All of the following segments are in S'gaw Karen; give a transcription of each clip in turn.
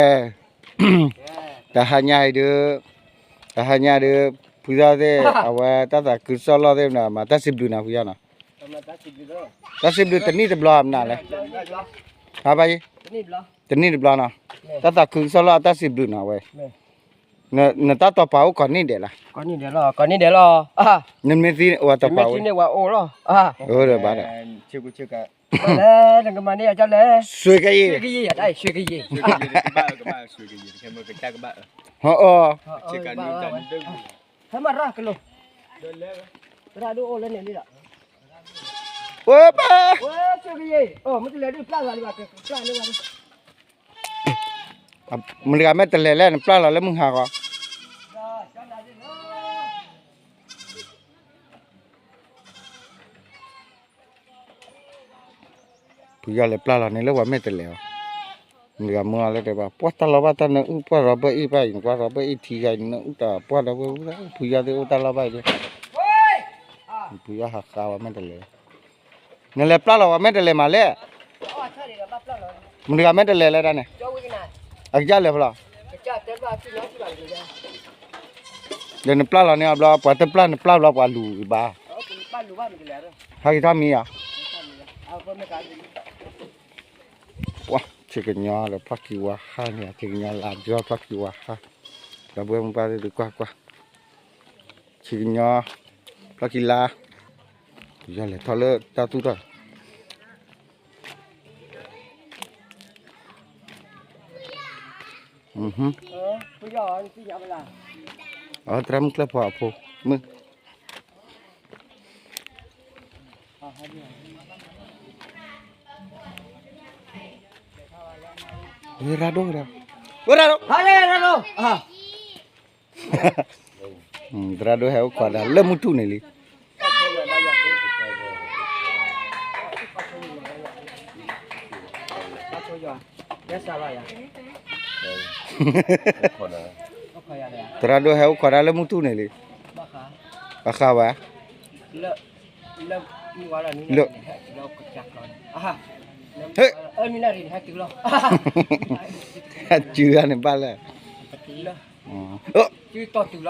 တဟါညါအံၤဒုး, တဟါညါဒုး, ဖုသီၣ်သ့ၣ် အဝဲတၢ်သးခုကစီၣ်လီၢ်သ့ၣ်မနုၤ မၤတၢ်စံးဘျုးနၤဖုယီၢ်နီၤ, တၢ်စံးဘျုးတနံၣ်တဘျီမနုၤလဲၣ်, ဟါဘၣ်ယံၤ, တနံၣ်တဘျီနီၤ, တၢ်သးခုကစီၣ်လီၢ်အတၢ်စံးဘျုးနၤဝဲ, နတၢ်တီၤပာ်အိၣ်ကိးနံၣ်ဒဲးလၢ်, ကိးနံၣ်ဒဲးလီၤ, ကိးနံၣ်ဒဲးလီၤ, နမ့ၢ်သံဝဲတီၤပာ်အိၣ်, နမ့ၢ်သံန့ၣ်ဝဲအိၣ်လီၤ, ဘၣ်ဒီး လဲၣ် နကမၤန့ၢ်ယၤကလဲၣ်, ဆွ့ကယံၤ, ဆွ့ကယံၤ, တၢ်အံၤဆွ့ကယံၤ, ဟီၣ်အီၤ, ဟဲမၤရၣ်ကလိၤ, သရၣ်ဒိၣ်အိၣ်လၢန့ၣ်လံလီၤ, ဝဲပၢ်, ဝဲဆွ့ကယံၤ, အိၣ် မ့ၢ်တလဲၤဒုးပျၢ်လီၤလံဘၣ်, ပျၢ်လီၤလံဘၣ်, မတၤတဂၤမ့ၢ်တလဲၤလဲၣ် နပျၢ်လီၤလၢမုၢ်ဟါဂီၤ ဖုယီၢ်လဲၤပျၢ်လီၤန့ၣ်လၢပှၤမ့ၢ်တလဲၤအီၤ, မတၤတဂၤမၢလၢတဲဘၣ် ပှၢ်တၢ်လီၢ်ဘၣ်တၢ်နအုၣ်ပှၢ်ရီဘၢၣ်အ့ၣ်ဘၣ်အံၤ နကွၢ်ရီဘၢၣ်အ့ၣ်ထံဂၤအံၤ နအုၣ်တၢ်ပှၢ်ဒီဘၢၣ်, ဖုယီၢ်သ့ၣ်အိၣ်တၢ်လီၢ်ဘၣ်အံၤ, ဖုယီၢ်ဟးဃါဝဲမ့ၢ်တလဲၤ, နလဲၤပျၢ်လီၤပှၤမ့ၢ်တလဲၤမးလဲၣ်, မတၤတဂၤမ့ၢ်တလဲၤလဲၣ်တၢ်န့ၣ်, အကစၢ်လဲၤဖဲလဲၣ်, ဒီးနပျၢ်လီၤန့ၢ်အဘျီ ပှၤတပျၢ်နပျၢ်ဘျီပှၤလူၤဘၣ်, ဟဲက့ၤထီၣ်မံၤယၤ, ပှၢ်ဆ့ကညီဒီး ဖျီၣ်ခံဝါဟါန့ၣ် ဆ့ကညီလါဒီဖျီၣ်ခံဝါဟါ, ဒီပုၢ်ဝဲၢ်မုၢ်ပှၢ်သ့ၣ်သုကွၢ်ကွၢ်, ဆ့ကညီ, ဖျီၣ်ခံလါ, ယလဲၤထီၣ်လၢတၢ်သူၣ်ထီၣ်, သရၣ်မုၣ်ကျၢၢ်ဖီအဖိ, မုၢ် ဝဲရၢ်ဒိၣ်, ဝဲရၢ်ဒိၣ်, သရၣ်ဒိၣ်ဟဲအိၣ်ခိးဒၣ်လၢမုၢ်ထူၣ်န့ၣ်လံ, သရၣ်ဒိၣ်ဟဲအိၣ်ခိးဒၣ်လၢမုၢ်ထူၣ်န့ၣ်လံ, ဘၣ်ဃးဝဲ, လၢ, လၢ, ဟ့ၣ်, အစုဂၤန့ၣ်ဘၣ်လဲၣ်, လၢ, စုတီၢ်တုၤလီၤ,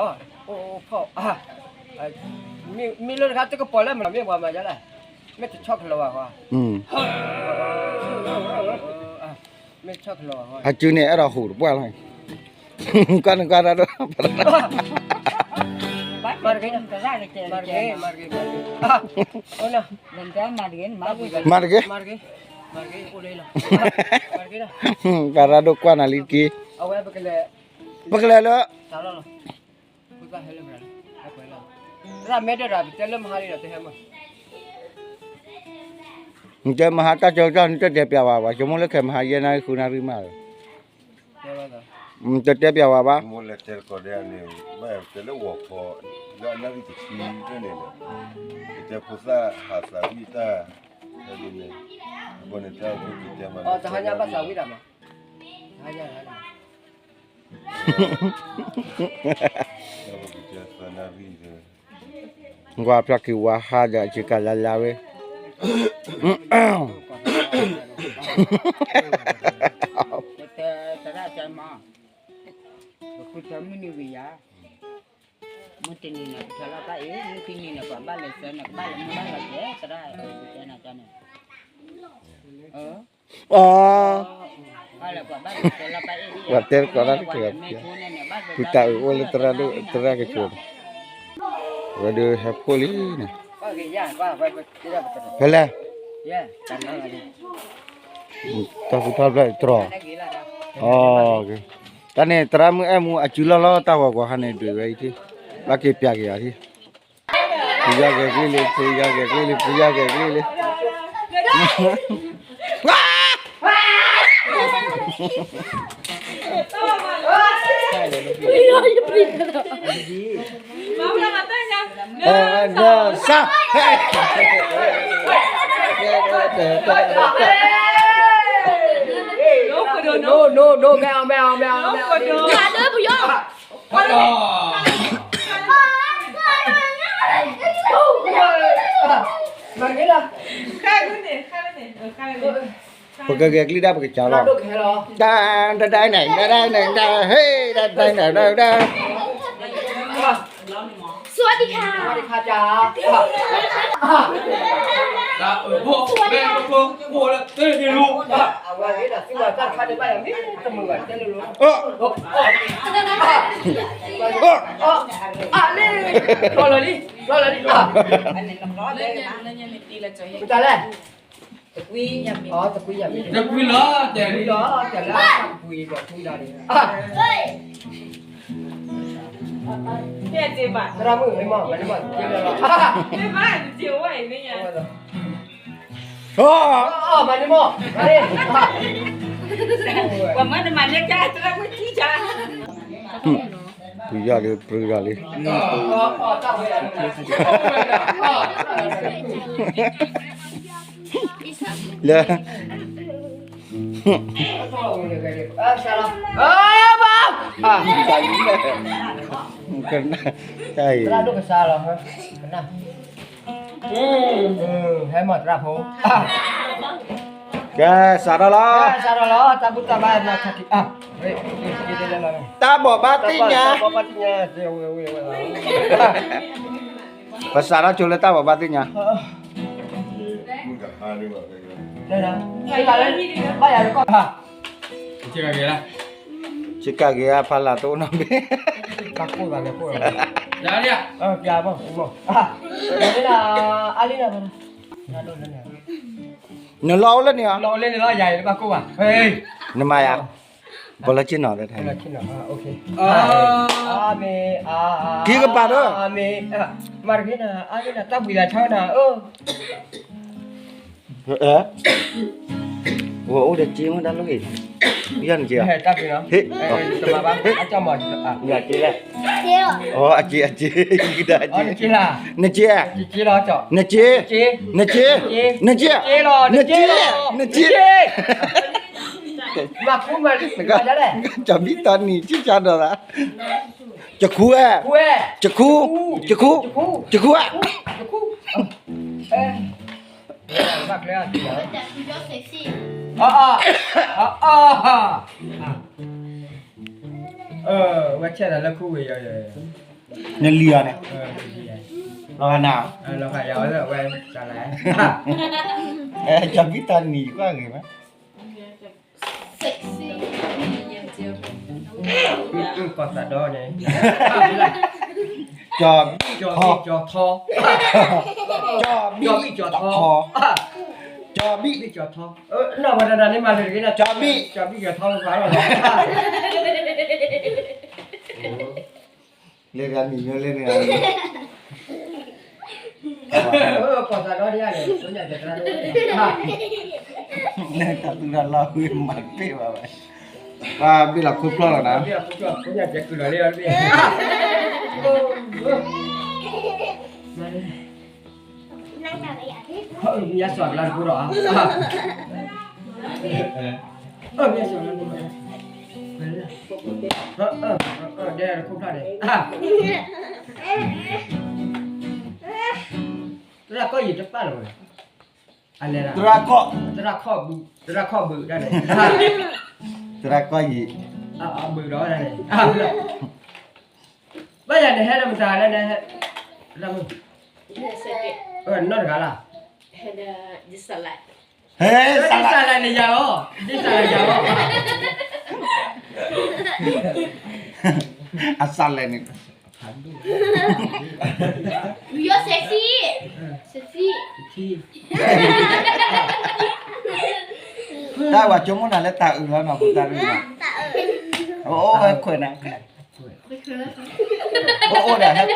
မ့ၢ်လၢတခါတကပီၤလၢမနုၤမ့ၢ်ပှၤမၤယါလဲၣ်, မ့ၢ်တဆီၣ်ကလီၤဘၣ်ဃီ, မ့ၢ်တဆီၣ်ကလီၤဘၣ်ဃီ, အစုန့ၣ်အဲၣ်ဒိးဟူးတပှၢ်လီၤ, ကွၢ်နကွၢ်တၢ်ဒိၣ်, မၤတဂ့ၤ, မၤတဂ့ၤ, မၤတဂ့ၤ, မၤတဂ့ၤ, မၤတဂ့ၤ, မၤတဂ့ၤ, ပၢ်ရၣ်ဒိၣ်ကွၢ်နၤလံတက့ၢ်, အဝဲပကလဲၤ, ပကလဲၤလၢ, တၢ်လီၢ်လီၤ, ပကဟဲလၢ, တၢ်မဲဒၢၣ်ဒီး ပတဲလၢမဟါလံဒီး တဟဲမး, နတဲမဟါတၢ်ကၢကၢ် နတတဲပျးဝဲဘၣ်, ဆိကမိၣ်လၢခဲမဟါယဲၢ်နၣ်ရံၣ်ဃုနၣ်ရံၣ်မး, နတတဲပျးဝဲဘၣ်, တဲလၢဝီၤခီ, လၢအနၣ်ရံၣ်တဆံန့ၣ်, ပတဲဖိသၣ်ဟးသးဝံၣ်တၢ်, န့ၣ်, အဃိန့ၣ်တၢ်အိၣ်ဖှိၣ်ကတဲမး, ကွၢ်ဖျါက့ၤဝါဟါဒီးအက့ၤကလါလါဝဲ, သရၣ်တဲမး, ပဃုထၢမုၢ်နံၤဝံၤယၤ, မုၢ်တနံၤန့ၣ် ပထၢလီၤပၢ်အ့ၣ်, မုၢ်ခံနံၤန့ၣ် ပှၤဘၣ်လဲၤဆၢန့ၣ် ကဘၣ်လဲၤမုၢ်ဘၣ်လီၤကဲ, သရၣ်တဲနၤန့ၣ်, အၢ အၢ ပှၤတဲတကိးတၢ်တက့ၢ်, ဖုတၢ်အုးအိၣ်လၢသရၣ်ဒိၣ် သရၣ်ကဆိးန့ၣ်, ဝဲဒုးဟဲဖှိၣ်လံန့ၣ်, ဖဲလဲၣ်, တၢ်ဖုထီၣ်ဖျၢၣ်တြီၤ, တၢ်န့ၣ် သရၣ်မုၣ်အဲၣ်မူအစုလီၢ်လီၢ်တၢ်ဂီၤဂီၤဟါန့ၣ် ဒုးဝဲအံၤထံၣ်, ဘၣ်က့ၤပျးက့ၤအီၤထံၣ်, ဖုယီၢ်ဂဲၤကလံၣ်လံ ဖုယီၢ်ဂဲၤကလံၣ်လံ ဖုယီၢ်ဂဲၤကလံၣ်လံ စၢ no no no မ့ၢ်အီၤ မ့ၢ်အီၤ မ့ၢ်အီၤ မ့ၢ်အီၤ မၤတဂ့ၤလီၤ ခါန့ၣ် ခါန့ၣ် ခါန့ၣ် ပကဂဲၤကျိဒၣ်ပကစးလီၤ, တၢ်တဒၣ်န့ၣ် တဒၣ်န့ၣ် တၢ်ဟ့ၣ် တၢ်တဒၣ်န့ၣ် တၢ်တဒၣ် สวัสดีค่ะ สวัสดีค่ะ จ้า လီၤလီၤလံ လီၤလီၤလံ တၢ်လဲၣ် တကွံ တကွံလီၤ တဲာ်လီၤ တဲာ်လီၤ တကွံဒီးကွံဒီးန့ၣ် သရၣ်မုၣ်မ့ၢ်မ့ၢ် မ့ၢ်မ့ၢ် မ့ၢ်မ့ၢ် မ့ၢ်မ့ၢ် ပှၤမၢနမၤလၢကါ သရၣ်မုၣ်ထံကါ ပှၤယၤလၢပြၢယၤလံ လၢ ကနၣ် တၢ်အံၤ ဟဲမၤသရၣ်ဖိ ကဲ စးထီၣ်လီၤ စးထီၣ်လီၤ တၢ်ဘူၣ်တၢ်ဘါနၤခါကံ တၢ်ဘိးဘၣ်သ့ၣ်ညါ ပစးထီၣ်ဆိလၢတၢ်ဘိးဘၣ်သ့ၣ်ညါ ဘၣ်ယၤလၢကီၢ် ဆ့ကၤဂ့ၤအဖီလာ်တအိၣ်နီတဘ့ၣ် နလီၢ်အိၣ်လၢန့ၣ်ဧါ နမၤယၤ ပလီၢ်ဆ့ၣ်နီၤ ခံကပၤဒီး မၤတဂ့ၤနၤ အါဂ့ၤနၤ တၢ်ဘှံးသးဆါနၤ ဝဲအိၣ်ဒီးက့မ့ၢ်တၢ်လိၣ်ဂ့ၤ ယၤနက့ ဟဲတၢ်ဘှံးနီၤ ဟ့ၣ် တမၤဘၣ် အကၠီမၤ ယက့လဲၣ် အက့ အက့ ယကဒါက့ နက့ နက့ နက့ နက့ နက့ နက့ နက့ ကၠီဘံၣ်တနံၤ ဆံၣ်ဆါဒီးသး ကခူဝဲ ကခူ ကခူ ကခူဧါ ဝဲဆဲးသးလၢခူဝဲယီၤ နလံၤအီၤန့ၣ် လီၤဂာ်နၤ လီၤဂာ်ယၤဝဲ ကၠီဘံၣ်တနံၤကွၢ်ဂ့ၤမး ကီၢ်သးဒီန့ၣ် ကၠီဘံၣ်ကၠီထီ ကၠီဘံၣ်ကၠီထီ ကၠီဘံၣ်ကၠီထီ နီၢ်ဝဲတနၤန့ၣ်မၤလၢတဂ့ၤ ကၠီဘံၣ် ကၠီဘံၣ်ကၠီထီ လၢဂၤမံၤညိလၢန့ၣ် ကီၢ်သးဒီန့ၣ် လၢတၢ်သူၣ်တၢ်လီၢ်ဝံၤမၤတပ့ၢ်ဘၣ်ဘၣ် ပဘ့ၣ်လီၤခိၣ်ဖျီၣ်လီၤနၤ ယၤစှၤကလါတပူၤဒီး ယၤစှၤကလါတပူၤဒီး ဒဲခိၣ်ဖျီၣ်န့ၣ် သရၣ်ကီၢ်ယံၤတပာ်လီၤဝဲ သရၣ်ကီၢ် သရၣ်ခီၣ်ဘုး သရၣ်ခီၣ်ဘုးဒၣ်န့ၣ် သရၣ်ကီၢ်ယံၤ ဘုးဒီးဒၣ်န့ၣ် ဘၣ်ယၤနဟဲဒီးမတၤလဲၣ်နဟဲ နီၢ်တဂၤလၢ် ဟဲ စးလဲၣ်န့ၣ်ယၤလီၤ ဒ်စးလဲၣ်ယၤလီၤ အစးလဲၣ်န့ၣ် You're sexy. Sexy. တၢ်ဝဲကၠိမိၣ်နၤလၢတၢ်အုးလီၤနီၤ ပတၢ်ရ့ၣ်နီၤ အိၣ်ဝဲခွဲးနၤ အိၣ်အိၣ်ဒၣ်ဟဲခွဲး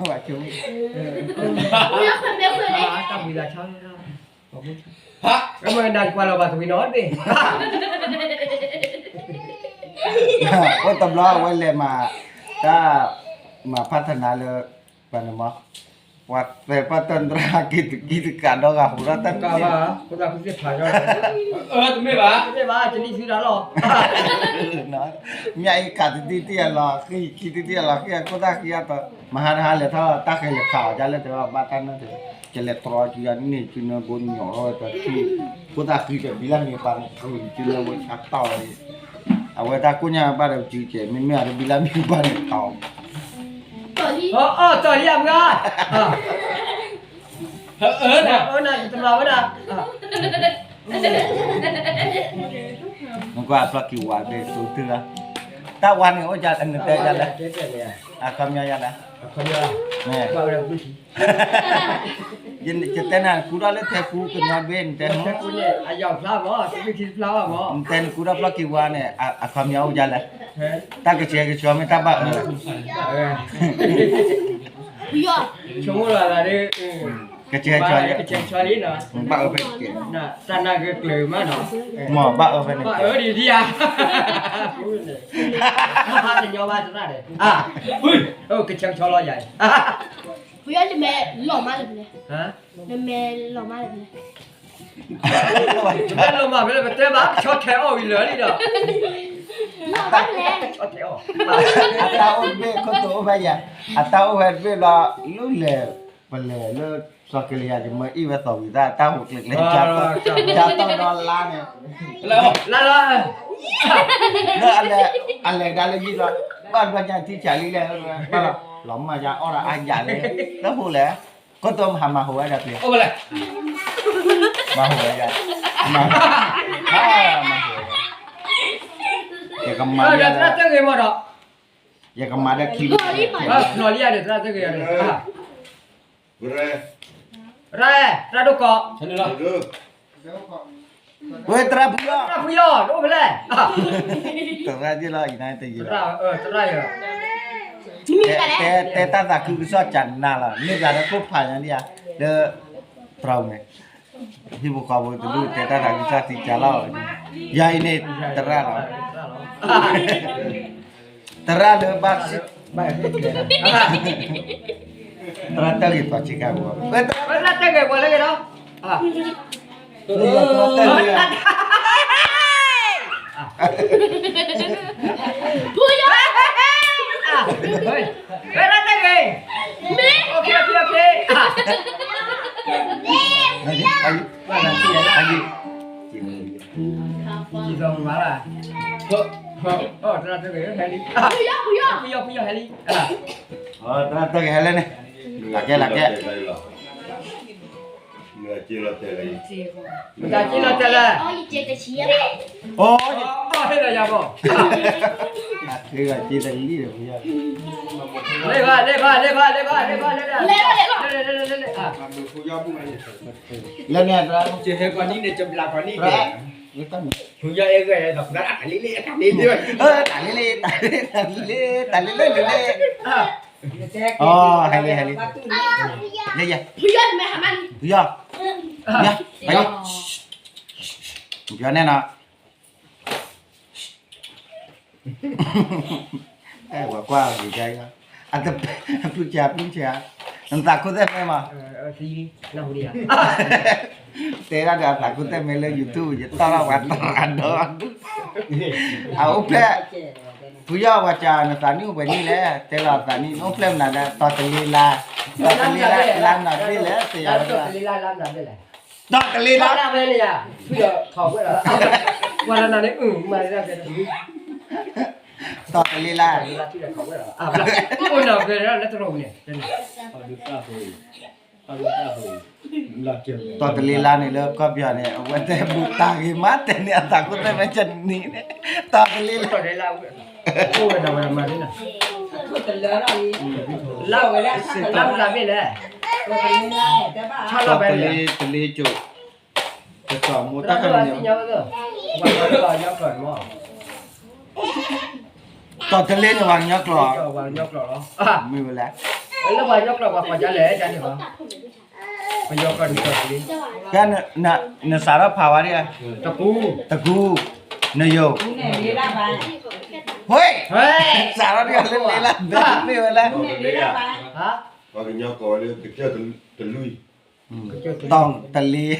ဝဲကၠိမိၣ် တၢ်ဘှံးသးဆါ ကမၢနၤကွၢ်လီၤဘၣ်တဝံၤနီတဘ့ၣ် အိၣ်တဘျီအဝဲလဲၤမၤ တၢ်မၤဖးထနါလၢ ပှၤန့ၣ်မး ပှၤသဲပှၤတၢၢ်သရၣ်က့ၤတကံတကးဒီဂၤဟူထီၣ်တၢ် တမ့ၢ်ဘၣ် တမ့ၢ်ဘၣ် တမ့ၢ်ဘၣ် တလံၤသုတၢ်လီၤ မ့ၢ်အံၤကးတတံၢ်တံၢ်အလီၤဃံၢ် ခံတံၢ်တံၢ်အလီၤဃံၢ် အခိၣ်သၣ်ဃံအတီၤ မဟါတဟါလဲၤထီၣ်တၢ်ဃဲၤလဲၤခးအီၤဒ်လဲၣ်တဲဘၣ်တၢ်နီၢ်တၢ် ကလဲၤတြီက့ၤယၤန့ၣ် ကနၢဘိညိးထီၣ်ဝဲတထံၣ်, ဖိသၣ်ဃံဒီးဘံလၢမ့ၢ်ပှၤန့ၣ် ဃုက့ၤလၢဝဲဆါတီၢ်ဝဲ, အဝဲတၢ်ကိၢ်ညါဘၣ်ဒီးကကဲ မ့မ့ၢ်အတဘံလၢမ့ၢ်ပှၤန့ၣ်တီၢ်, အီၣ်တီၢ်လံအမုၢ်, အၢနၤတမၤဝဲဒၣ်, နကွၢ်အဖျီၣ်က့ၤဝါဘ့ၣ်သိတၢ်လီၤ, တၢ်ဝါန့ၣ်အိၣ်ဒ်နတဲဒ်လဲၣ်, အခီပညီဒ်လဲၣ်, ယတဲနၤကူထီၣ်လၢထဲကူကညီတဘ့ၣ် နတဲ, နတဲနကူထီၣ်ဖျီၣ်က့ၤဝါန့ၣ် အခီပညီအိၣ်ဒ်လဲၣ်, တၢ်ကဆှဲကဆှီမ့ၢ်တၢ်ဘၣ်အၢ, ကဆှဲကဆှီလံ, ဘၣ်အၢဖဲကဲ, မ့ၢ်ဘၣ်အၢဖဲန့ၣ်, ကဆှဲကဆှီလီၤယၤ, နမဲလီၤမးလၢပလဲၤ, နမဲလီၤမးလၢပလဲၤ, ပတဲဘၣ်ကဆီထဲအီၣ်ဝံၤလၢာ်လံဒီး, အတၢ်အိၣ်တဘ့ၣ်ခိၣ်တိၤအိၣ်ဖဲယၤ, အတၢ်အိၣ်ဖဲတဘ့ၣ်ဘျီ, လၢလဲၤ, ပလဲၤလၢစီၤကလံယၤ ယမၢအ့ၣ်ဝဲသီၣ်ဝံၤသး တၢ်ဟူးကျဲးကျဲး, ကၢ်တီၢ်ဒီလါန့ၣ်, လၢ, လၢအလဲၤ, အလဲၤကဒါလၢယံၤလီၤ, ဘၣ်ဘျီညါထံဆးလံလဲၣ်, ဘၣ်လီၤ, လီၤမၢ်ယၤအီၣ်ဒီးအါယၤလံ, လၢဟူးလဲၣ်, ခိၣ်တိၤမၤဟးမၤဟူးဝဲဒၣ်ဖဲ, မၤဟူးဝဲဒၣ်, မၤဟူးဝဲဒၣ်, ယကမၤ, ယကမၤဒီးခံ, လီၤလံယၤဒီးသရၣ်တဂ့ၤ, ရၢ, သရၣ်ဒိၣ်ကီး, ဝဲသရၣ်ဖုယီၢ်, သရၣ်ဖုယီၢ် နအိၣ်ဖဲလဲၣ်, သရၣ်ယ့ၢ်လီၤ အံၤနတယ့ၢ်လီၤ, သရၣ်ယီၢ်, တဲတၢ်သးခုကစီၣ်ကနၤလီၤ မ့ၢ်ဂၤလၢခိၣ်ဖးညါဒံးဧါ, လၢ, သရၣ်န့ၣ်, ဟံၣ်ဖိဃီဖိတဒူၣ်တဲတၢ်သးခုကစီၣ်သံကါလီၤ, ယၤအံၤန့ၣ်, သရၣ်လီၤ သရၣ်လၢဘၣ်, သရၣ်တၢ်ဂ့ၤပှၤဆ့ကၤပှၤ, သရၣ်တၢ်ဂ့ၤပှၤလၢဂ့ၤလီၤ, သရၣ်တၢ်ဂ့ၤ, သရၣ်တၢ်ဂ့ၤ, မ့ၢ်, သရၣ်တၢ်ဂ့ၤ, ဟဲလံ, ဖုယီၢ်ဖုယီၢ်ဟဲလံ, သရၣ်တၢ်ဂ့ၤဟဲလၢန့ၣ်, လၢကဲလၢကဲ, မတၤက့လီၤတဲာ်လဲၣ်, အိၣ်, ဟဲလီၤယၤဘီ, လၢဘၣ်လၢဘၣ်လၢဘၣ်လၢဘၣ်လၢဘၣ်လၢဘၣ်, လၢန့ၣ်, ဖုယီၢ်အဲၣ်ဂ့ၤဒီး, တၢ်လ့လ့, တၢ်လ့လ့, တၢ်လ့လ့, တၢ်လ့လ့, လ့လ့, ဟဲလံ ဟဲလံ, ဖုယီၢ်, ဖုယီၢ်, ပှၤနဲၣ်နီၤ, ပှၤကွၢ်ဂ့ၤ, အတပျုၢ်ဆါပျုၢ်ဆါ, နသးခိၣ်သဲၣ်မဲမး, တဲဒၣ်ဒီးအသးခိၣ်သဲၣ်မဲလၢ YouTube ယတီၢ်ထီၣ်ပှၤတီၢ်အဒီး, အအိၣ်ဖျဲၣ်, ဖုယီၢ်ပှၤစံး နသးနံၣ်အိၣ်ပှဲၤနံၣ်လဲၣ်, တဲလီၤသးနံၣ် နအိၣ်ဖျဲၣ်မနုၤလဲၣ်, တီၤတလ့လါ, တီၤတလ့လါလါမနုၤသ့လဲၣ်, တဲယၤဝဲ, တီၤတလ့လါ, ပှၤလၢနၤန့ၣ်, တီၤတလ့လါ, အိၣ်နီၤကဲလၢတရိးန့ၣ်, တီၤတလ့လါန့ၣ်လၢကီၢ်ပယီၤန့ၣ် အဝဲတဲဘူးတၢ်ဂ့ၤမး တဲန့ၢ်အသးခိၣ်သဲၣ်မဲကနံၤန့ၣ်, တီၤတလ့လါ, အိၣ်ဝဲဒၣ်ဝဲမၤန့ၣ်, လါဝဲလၢ, လါမနုၤသ့လဲၣ်, တီၤတလ့, တလ့ကၠိ, ကစီၤမိၢ်တၢ်ခါန့ၣ်, တီၤတလ့န့ၣ် ပှၤကညီကျိာ်, မ့ၢ်ဝဲလဲၣ်, လၢပှၤကညီကျိာ်ပှၤကိးဒ်လဲၣ်န့ၣ်, ပယီၤကျိာ်န့ၣ်, နစးထီၣ်ဖးဝဲဒၣ်, တကူ, တကူ, နယိာ်, ဟ့ၣ်, စးထီၣ်ဒ်လၢလ့လါ, မ့ၢ်ဝဲလဲၣ်, ပှၤကညီကိးဝဲလၢ ကစၢၢ်တလွံၢ်, တီၤတလ့,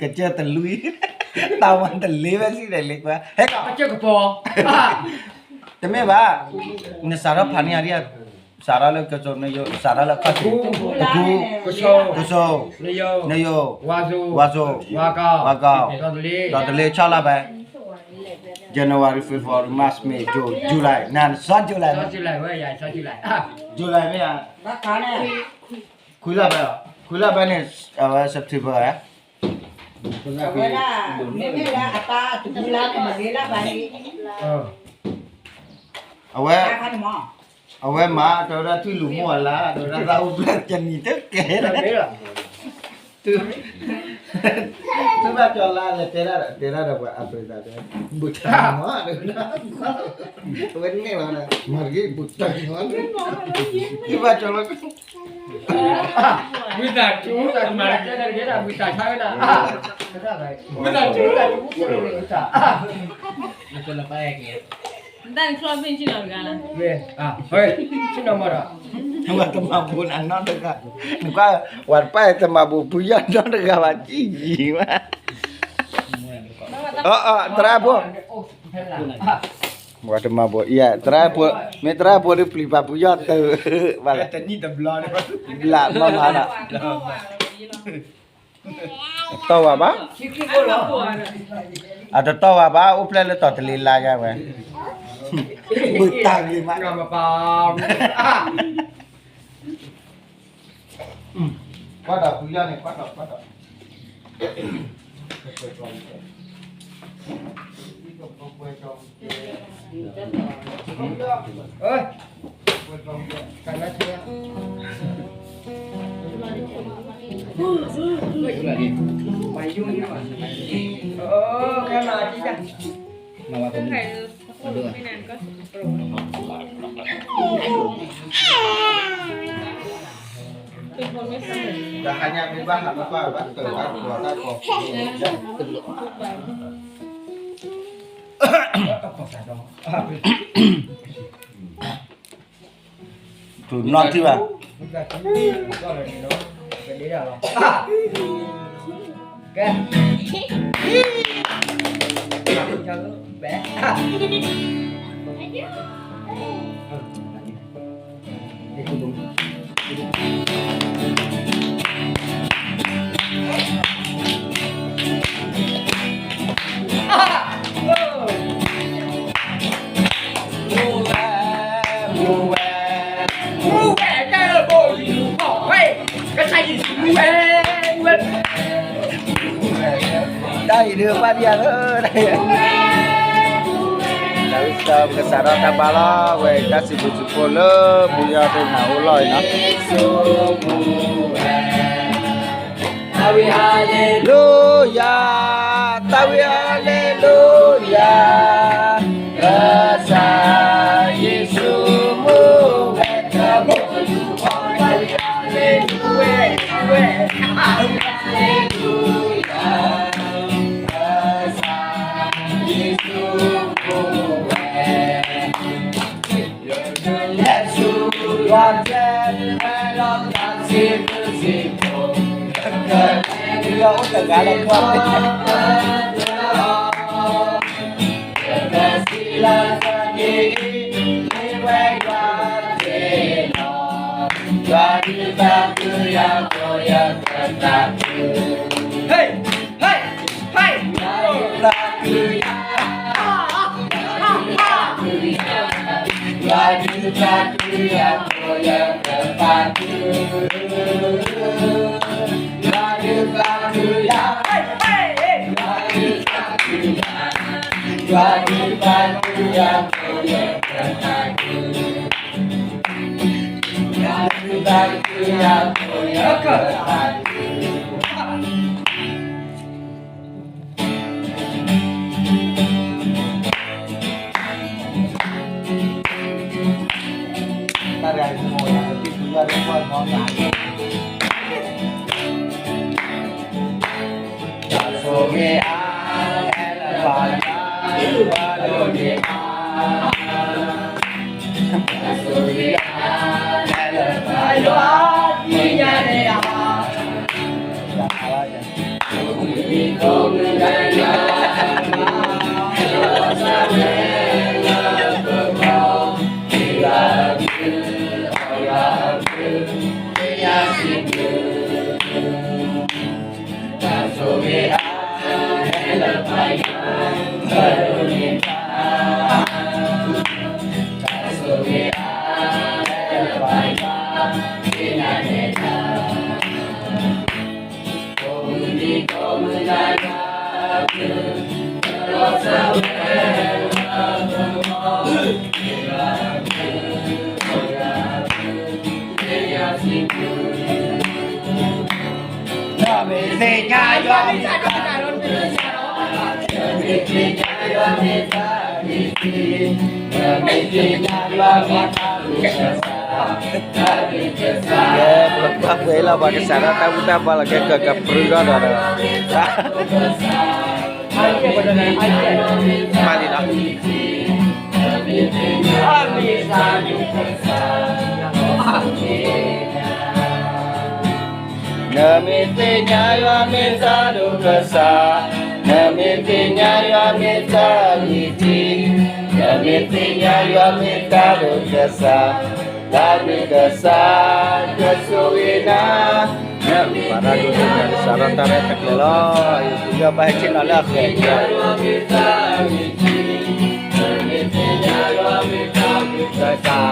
ကစၢၢ်တလွံၢ်, တီၤဝဲတလ့ဝဲစံၣ်ဒဲးလ့ကွၢ်, ဟဲကီး, ကစၢၢ်ကပီၤ, တမ့ၢ်ဘၣ်, နစးထီၣ်ဖးန့ၢ်ယၤဒ်, စးထီၣ်လၢကၠိ နယိ စးထီၣ်လၢခီၣ်ထံး တကူ ကၠိ နယိ ဝါစိ ဝါစိ ဝါကီ ဒီတလ့ ဒီတလ့ ဆီလါဘဲ January, February, March, May, June, July နၤ စီၤ July မ့ၢ် July မ့ၢ်ဧါ ခွံလါဘဲလီၤ ခွံလါဘဲန့ၣ် အဝဲ September ဧါ အဝဲဒၣ် မ့မ့ၢ်လၢအတၢ်တကူလါန့ၣ် မ့ၢ်လါဘဲန့ၣ် အဝဲ အဝဲမၤ တဲဝဲဒၣ်ထံၣ်လူၤမိၢ်အလါ တဲဝဲဒၣ်သးအိၣ်ဘျဲၣ်ကနံၤတကဲလီၤ သုဘၣ်ကၠီလါလဲၤတဲဒၣ်ဒီး တဲဒၣ်ဒီးပှၤအပရံသးတဲ ဘူးတၢ်မၤ တဲဝဲဒၣ် အဝဲန့ၣ်လီၤ မၤတက့ၢ်ဘူးတၢ်မၤ သုဘၣ်ကၠီလါ ဝံသးစူၤ မၤတကဲဒၣ်တကဲဒၣ် ဝံသးဆါဝဲဒၣ် ဝံသးစူၤ ဝံသးစူၤ တၢ်န့ၣ်ချီဘ့ၣ်ဆ့ၣ်နီၤတဂၤလၢ ဆ့ၣ်နီၤမးဒီး ဝဲတမၤဘိးနၤနီတဂၤ နကွၢ် ဝဲတပၢ်တမၤဘိးဖုယီၢ်နီတဂၤဘၣ် ကံယံၤမး အ အ သရၣ်ဖိ ဝဲတမၤဘိး ယဲ သရၣ်ဖိ မ့ၢ်သရၣ်ဖိဒီးပျံၤပာ်ဖုယီၢ်တၢ် ဘၣ်လဲၣ် ဘျးမၤမၤနီၤ တတီၢ်ဝဲဘၣ် အတတီၢ်ဝဲဘၣ် အိၣ်ဖျဲၣ်လၢတီၤတလ့လါယါဝဲ ဘုတၢ်ဂ့ၤမး ကွၢ်ဒီးဖုယီၢ်န့ၣ် ကွၢ်ဒီး ကွၢ်ဒီး တူၢ်နီၢ်ထံၣ်ဘၣ် ကဲ တၢ်အံၤဒုးဘၣ်ဒံးဧါလၢ တၢ်အံၤ တၢ်ကစးထီၣ်တၢ်ဘါလီၤ ဝဲတၢ်စံးဘျုးစံးဖှိၣ်လၢပယီၤတနၤအိၣ်လီၤအံၤနီၤ လူယၤ, တၢ်ဝံၤ ဟါလ့လူယၤ, ကစၢ်ယ့ၣ်ၡူးမူဝဲ တၢ်ဘိလူၤအီၤ တၢ်ဝံၤ ဟါလ့လူယၤ, ဟါလ့လူယၤ, ကစၢ်ယ့ၣ်ၡူးမူဝဲ ပကဘၣ်ပှဲၤလီၤပှၤကစၢ်ဒီးတၢ်ဘူၣ်တၢ်ဘါလီၤ ကဲကကပြုထီၣ်ဒီး မၤလံလီၤ. နမ့ၢ်သ့ၣ်ညါယွၤမ့ၢ်တၢ်ဒိၣ်ကစၢ်, နမ့ၢ်သ့ၣ်ညါယွၤမ့ၢ်တၢ်ဂ့ၤထံ, နမ့ၢ်သ့ၣ်ညါယွၤမ့ၢ်တၢ်ဒိၣ်ကစၢ်, တၢ်မ့ၢ်ကစၢ် ကဆိၣ်ဂ့ၤနၤ, နမ့ၢ်ပာ်တၢ်ဒိၣ်ကစၢ်ဒီးတၢ်ရဲၣ်တၢ်ကျဲၤလီၤ. ယကဘၣ်ဟဲဆ့ၣ်နီၤလၢအဃဲၤ ကစၢ်